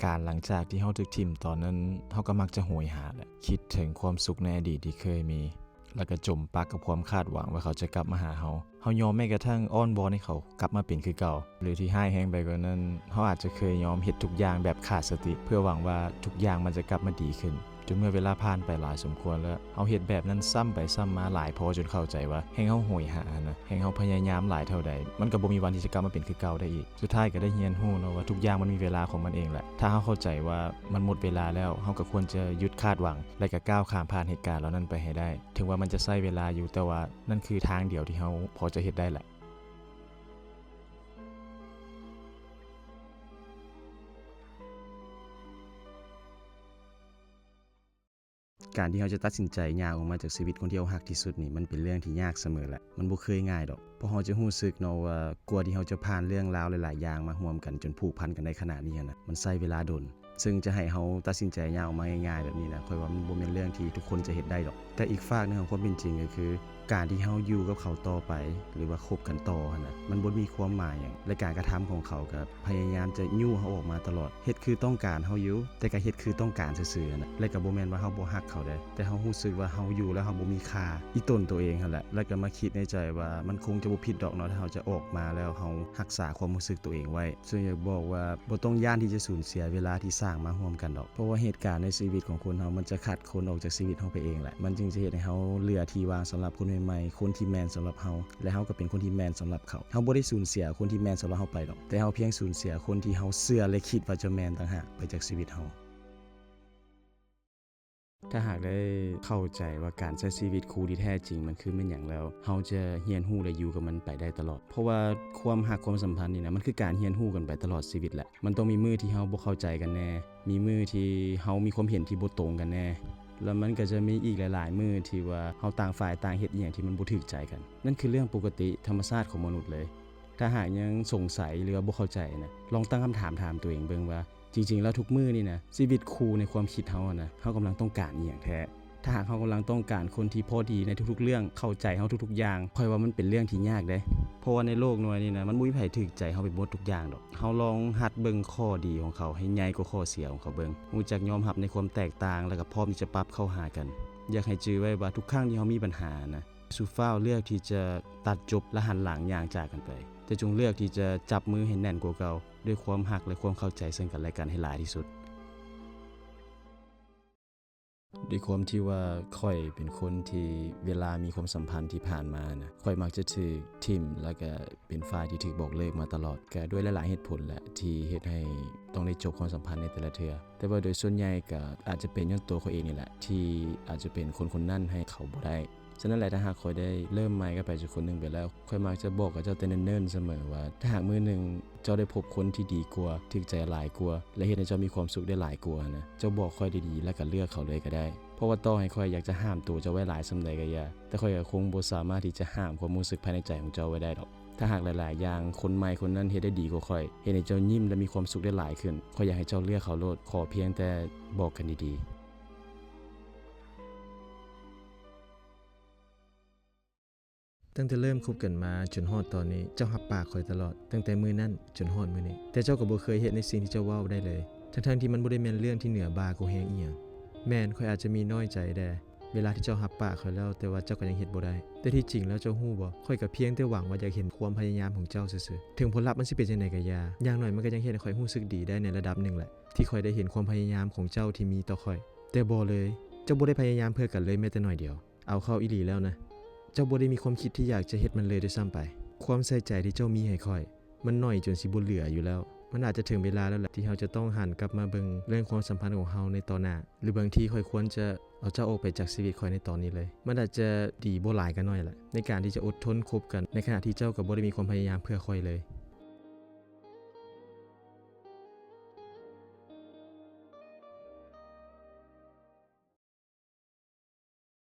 ການຫຼັງຈາກທີ່ເຮົາຖືກຖິ້ມຕອນນັ້ນ ເຮົາກໍມັກຈະໂຫຍຫາແຫຼະ ຄິດເຖິງຄວາມສຸກໃນອະດີດທີ່ເຄີຍມີ ແລ້ວກໍຈົມປັກກັບຄວາມຄາດຫວັງວ່າເຂົາຈະກັບມາຫາເຮົາ. ເຮົາຍອມແມ້ກະທັ້ງອ້ອນວອນໃຫ້ເຂົາກັບມາເປັນຄືເກົ່າ ຫຼືທີ່ຮ້າຍແຮງໄປກວ່ານັ້ນ ເຮົາອາດຈະເຄີຍຍອມເຮັດທຸກຢ່າງແບບຂາດສະຕິ ເພື່ອຫວັງວ່າທຸກຢ່າງມັນຈະກັບມາດີຂຶ້ນ. ຈົນເມື່ອເວລາຜ່ານໄປຫຼາຍສົມຄວນແລ້ວ ເຮົາເຮັດແບບນັ້ນຊ້ຳໄປຊ້ຳມາຫຼາຍພໍຈົນເຂົ້າໃຈວ່າ ແຮ່ງເຮົາໂຫຍຫາຫັ້ນນະ ແຮ່ງເຮົາພະຍາຍາມຫຼາຍເທົ່າໃດ ມັນກໍບໍ່ມີວັນທີ່ຈະກັບມາເປັນຄືເກົ່າໄດ້ອີກ. ສຸດທ້າຍກໍໄດ້ຮຽນຮູ້ເນາະວ່າ ທຸກຢ່າງມັນມີເວລາຂອງມັນເອງແຫຼະ. ຖ້າເຮົາເຂົ້າໃຈວ່າມັນໝົດເວລາແລ້ວ ເຮົາກໍຄວນຈະຢຸດຄາດຫວັງ ແລະ ກໍກ້າວຂ້າມຜ່ານເຫດການເຫຼົ່ານັ້ນໄປໃຫ້ໄດ້. ເຖິງວ່າມັນຈະໃຊ້ເວລາຢູ່, ແຕ່ວ່ານັ້ນຄືທາງດຽວທີ່ເຮົາພໍຈະເຮັດໄດ້ແຫຼະ. ການທີ່ເຮົາຈະຕັດສິນໃຈຍ່າງອອກມາຈາກຊີວິດຄົນທີ່ເຮົາຮັກທີ່ສຸດນີ້ ມັນເປັນເລື່ອງທີ່ຍາກສະເໝີແຫຼະ. ມັນບໍ່ເຄີຍງ່າຍດອກ. ເພາະເຮົາຈະຮູ້ສຶກເນາະວ່າ ກວ່າທີ່ເຮົາຈະຜ່ານເລື່ອງລາວຫຼາຍໆຢ່າງມາຮ່ວມກັນ ຈົນຜູກພັນກັນໄດ້ຂະໜາດນີ້ຫັ້ນນະ ມັນໃຊ້ເວລາດົນ. ເຊິ່ງຈະໃຫ້ເຮົາຕັດສິນໃຈຍ່າງອອກມາງ່າຍໆແບບນີ້ນະ ຂ້ອຍວ່າມັນບໍ່ແມ່ນເລື່ອງທີ່ທຸກຄົນຈະເຮັດໄດ້ດອກ. ແຕ່ອີກຟາກໜຶ່ງຂອງຄວາມເປັນຈິງກໍຄື ການທີ່ເຮົາຢູ່ກັບເຂົາຕໍ່ໄປ ຫຼືວ່າຄົບກັນຕໍ່ຫັ້ນນະ ມັນບໍ່ມີຄວາມໝາຍຫຍັງ ແລະ ການກະທຳຂອງເຂົາກໍພະຍາຍາມຈະຍູ້ເຮົາອອກມາຕະຫຼອດ. ເຮັດຄືຕ້ອງການເຮົາຢູ່ ແຕ່ກໍເຮັດຄືຕ້ອງການຊື່ໆຫັ້ນນະ ແລະ ກໍບໍ່ແມ່ນວ່າເຮົາບໍ່ຮັກເຂົາເດ້ ແຕ່ເຮົາຮູ້ສຶກວ່າເຮົາຢູ່ແລ້ວເຮົາບໍ່ມີຄ່າ. ອີຕົນໂຕເອງຫັ້ນແຫຼະ ແລະ ກໍມາຄິດໃນໃຈວ່າ ມັນຄົງຈະບໍ່ຜິດດອກເນາະ ຖ້າເຮົາຈະອອກມາແລ້ວເຮົາຮັກສາຄວາມຮູ້ສຶກໂຕເອງໄວ້. ເຊິ່ງຢາກບອກວ່າ ບໍ່ຕ້ອງຢ້ານທີ່ຈະສູນເສຍເວລາທີ່ສ້າງມາຮ່ວມກັນດອກ ເພາະວ່າເຫດການໃນຊີວິດຂອງຄົນເຮົາ ມັນຈະຄັດຄົນອອກຈາກຊີວິດເຮົາໄປເອງແຫຼະ. ມັນຈຶ່ງຈະເຮັດໃຫ້ເຮົາເຫຼືອທີ່ວ່າງສຳລັບຄົນໃໝ່ໆ ຄົນທີ່ແມ່ນສຳລັບເຮົາ ແລະ ເຮົາກໍເປັນຄົນທີ່ແມ່ນສຳລັບເຂົາ. ເຮົາບໍ່ໄດ້ສູນເສຍຄົນທີ່ແມ່ນສຳລັບເຮົາໄປດອກ ແຕ່ເຮົາພຽງສູນເສຍຄົນທີ່ເຮົາເຊື່ອ ແລະ ຄິດວ່າຈະແມ່ນຕ່າງຫາກໄປຈາກຊີວິດເຮົາ. ຖ້າຫາກໄດ້ເຂົ້າໃຈວ່າການໃຊ້ຊີວິດຄູ່ທີ່ແທ້ຈິງມັນຄືແມ່ນຫຍັງແລ້ວ ເຮົາຈະຮຽນຮູ້ ແລະ ຢູ່ກັບມັນໄປໄດ້ຕະຫຼອດ. ເພາະວ່າຄວາມຮັກຄວາມສຳພັນນີ້ນະ ມັນຄືການຮຽນຮູ້ກັນໄປຕະຫຼອດຊີວິດແຫຼະ. ມັນຕ້ອງມີມື້ທີ່ເຮົາບໍ່ເຂົ້າໃຈກັນແນ່ ມີມື້ທີ່ເຮົາມີຄວາມເຫັນທີ່ບໍ່ຕົງກັນແນ່ ແລ້ວມັນກໍຈະມີອີກຫຼາຍໆມື້ທີ່ວ່າເຮົາຕ່າງຝ່າຍຕ່າງເຮັດອີ່ຫຍັງທີ່ມັນບໍ່ຖືກໃຈກັນ. ນັ້ນຄືເລື່ອງປົກກະຕິທຳມະຊາດຂອງມະນຸດເລີຍ. ຖ້າຫາກຍັງສົງໄສ ຫຼືວ່າບໍ່ເຂົ້າໃຈນະ ລອງຕັ້ງຄຳຖາມຖາມຕົວເອງເບິ່ງວ່າ ຈິງໆແລ້ວທຸກມື້ນີ້ນະ ຊີວິດຄູ່ໃນຄວາມຄິດເຮົາຫັ້ນນະ ເຮົາກຳລັງຕ້ອງການອີ່ຫຍັງແທ້? ຖ້າຫາກເຮົາກຳລັງຕ້ອງການຄົນທີ່ພໍດີໃນທຸກໆເລື່ອງ ເຂົ້າໃຈເຮົາທຸກໆຢ່າງ ຂ້ອຍວ່າມັນເປັນເລື່ອງທີ່ຍາກເດ້. ເພາະວ່າໃນໂລກໜ່ວຍນີ້ນະ ມັນບໍ່ມີໃຜຖືກໃຈເຮົາໄປໝົດທຸກຢ່າງດອກ. ເຮົາລອງຫັດເບິ່ງຂໍ້ດີຂອງເຂົາໃຫ້ໃຫຍ່ກວ່າຂໍ້ເສຍຂອງເຂົາເບິ່ງ. ຮູ້ຈັກຍອມຮັບໃນຄວາມແຕກຕ່າງ ແລ້ວກໍພ້ອມທີ່ຈະປັບເຂົ້າຫາກັນ. ຢາກໃຫ້ຈື່ໄວ້ວ່າທຸກຄັ້ງທີ່ເຮົາມີບັນຫານະ ສູ່ຟ້າວເລືອກທີ່ຈະຕັດຈົບ ແລະ ຫັນຫຼັງຍ່າງຈາກກັນໄປ, ແຕ່ຈົ່ງເລືອກທີ່ຈະຈັບມືໃຫ້ແໜ້ນກວ່າເກົ່າ ດ້ວຍຄວາມຮັກ ແລະ ຄວາມເຂົ້າໃຈເຊິ່ງກັນ ແລະ ກັນໃຫ້ຫຼາຍທີ່ສຸດ. ດ້ວຍຄວາມທີ່ວ່າຂ້ອຍເປັນຄົນທີ່ເວລາມີຄວາມສຳພັນທີ່ຜ່ານມານະ ຂ້ອຍມັກຈະຖືກຖິ້ມ ແລ້ວກະເປັນຝ່າຍທີ່ຖືກບອກເລີກມາຕະຫຼອດ, ກະດ້ວຍຫຼາຍໆເຫດຜົນແຫຼະ ທີ່ເຮັດໃຫ້ຕ້ອງໄດ້ຈົບຄວາມສຳພັນໃນແຕ່ລະເທື່ອ. ແຕ່ວ່າໂດຍສ່ວນໃຫຍ່ກໍອາດຈະເປັນຍ້ອນຕົວຂ້ອຍເອງນີ້ແຫຼະ ທີ່ອາດຈະເປັນຄົນຄົນນັ້ນໃຫ້ເຂົາບໍ່ໄດ້. ສະນັ້ນແຫຼະ ຖ້າຫາກຂ້ອຍໄດ້ເລີ່ມໃໝ່ກັບໃຜສັກຄົນໜຶ່ງໄປແລ້ວ ຂ້ອຍມັກຈະບອກກັບເຈົ້າແຕ່ເນີນໆສະເໝີວ່າ ຖ້າຫາກມື້ໜຶ່ງເຈົ້າໄດ້ພົບຄົນທີ່ດີກວ່າ, ຖືກໃຈຫຼາຍກວ່າ ແລະ ເຮັດໃຫ້ເຈົ້າມີຄວາມສຸກໄດ້ຫຼາຍກວ່າຫັ້ນນະ, ເຈົ້າບອກຂ້ອຍດີໆ ແລ້ວກໍເລືອກເຂົາເລີຍກໍໄດ້. ເພາະວ່າຕໍ່ໃຫ້ຂ້ອຍຢາກຈະຫ້າມໂຕເຈົ້າໄວ້ຫຼາຍສ່ຳໃດກໍຢ່າ, ແຕ່ຂ້ອຍກໍຄົງບໍ່ສາມາດທີ່ຈະຫ້າມຄວາມຮູ້ສຶກພາຍໃນໃຈຂອງເຈົ້າໄວ້ໄດ້ດອກ. ຖ້າຫາກຫຼາຍໆຢ່າງ ຄົນໃໝ່ຄົນນັ້ນເຮັດໄດ້ດີກວ່າຂ້ອຍ, ເຮັດໃຫ້ເຈົ້າຍິ້ມ ແລະ ມີຄວາມສຸກໄດ້ຫຼາຍຂຶ້ນ, ຂ້ອຍຢາກໃຫ້ເຈົ້າເລືອກເຂົາໂລດ, ຂໍພຽງແຕ່ບອກກັນດີໆ. ຕັ້ງແຕ່ເລີ່ມຄົບກັນມາຈົນຮອດຕອນນີ້, ເຈົ້າຮັບປາກຂ້ອຍຕະຫຼອດ, ຕັ້ງແຕ່ມື້ນັ້ນຈົນຮອດມື້ນີ້, ແຕ່ເຈົ້າກໍບໍ່ເຄີຍເຮັດໃນສິ່ງທີ່ເຈົ້າເວົ້າໄດ້ເລີຍ, ທັງໆທີ່ມັນບໍ່ໄດ້ແມ່ນເລື່ອງທີ່ເໜືອບ່າກົວແຮງອີ່ຫຍັງ. ແມ່ນ, ຂ້ອຍອາດຈະມີນ້ອຍໃຈແດ່ ເວລາທີ່ເຈົ້າຮັບປາກຂ້ອຍແລ້ວ, ແຕ່ວ່າເຈົ້າກໍຍັງເຮັດບໍ່ໄດ້. ແຕ່ທີ່ຈິງແລ້ວເຈົ້າຮູ້ບໍ່? ຂ້ອຍກໍພຽງແຕ່ຫວັງວ່າຢາກເຫັນຄວາມພະຍາຍາມຂອງເຈົ້າຊື່ໆ. ເຖິງຜົນລັບມັນຊິເປັນຈັ່ງໃດກໍຢ່າ, ຢ່າງໜ້ອຍມັນກໍຍັງເຮັດໃຫ້ຂ້ອຍຮູ້ສຶກດີໄດ້ໃນລະດັບໜຶ່ງແຫຼະ, ທີ່ຂ້ອຍໄດ້ເຫັນຄວາມພະຍາຍາມຂອງເຈົ້າທີ່ມີຕໍ່ຂ້ອຍ. ແຕ່ບໍ່ເລີຍ, ເຈົ້າບໍ່ໄດ້ພະຍາຍາມເພື່ອກັນເລີຍແມ້ແຕ່ໜ້ອຍດຽວ. ເອົາເຂົ້າອີ່ຫຼີແລ້ວນະ, ເຈົ້າບໍ່ໄດ້ມີຄວາມຄິດທີ່ຢາກຈະເຮັດມັນເລີຍດ້ວຍຊ້ຳໄປ. ຄວາມໃສ່ໃຈທີ່ເຈົ້າມີໃຫ້ຂ້ອຍ ມັນໜ້ອຍຈົນຊິບໍ່ເຫຼືອຢູ່ແລ້ວ. ມັນອາດຈະເຖິງເວລາແລ້ວແຫຼະ ທີ່ເຮົາຈະຕ້ອງຫັນກັບມາເບິ່ງເລື່ອງຄວາມສຳພັນຂອງເຮົາໃນຕໍ່ໜ້າ. ຫຼືບາງທີຂ້ອຍຄວນຈະເອົາເຈົ້າອອກໄປຈາກຊີວິດຂ້ອຍໃນຕອນນີ້ເລີຍ. ມັນອາດຈະດີບໍ່ຫຼາຍກໍໜ້ອຍແຫຼະ ໃນການທີ່ຈະອົດທົນຄົບກັນ ໃນຂະນະທີ່ເຈົ້າກໍບໍ່ໄດ້ມີຄວາມພະຍາຍາມເພື່ອຂ້ອຍເລີຍ.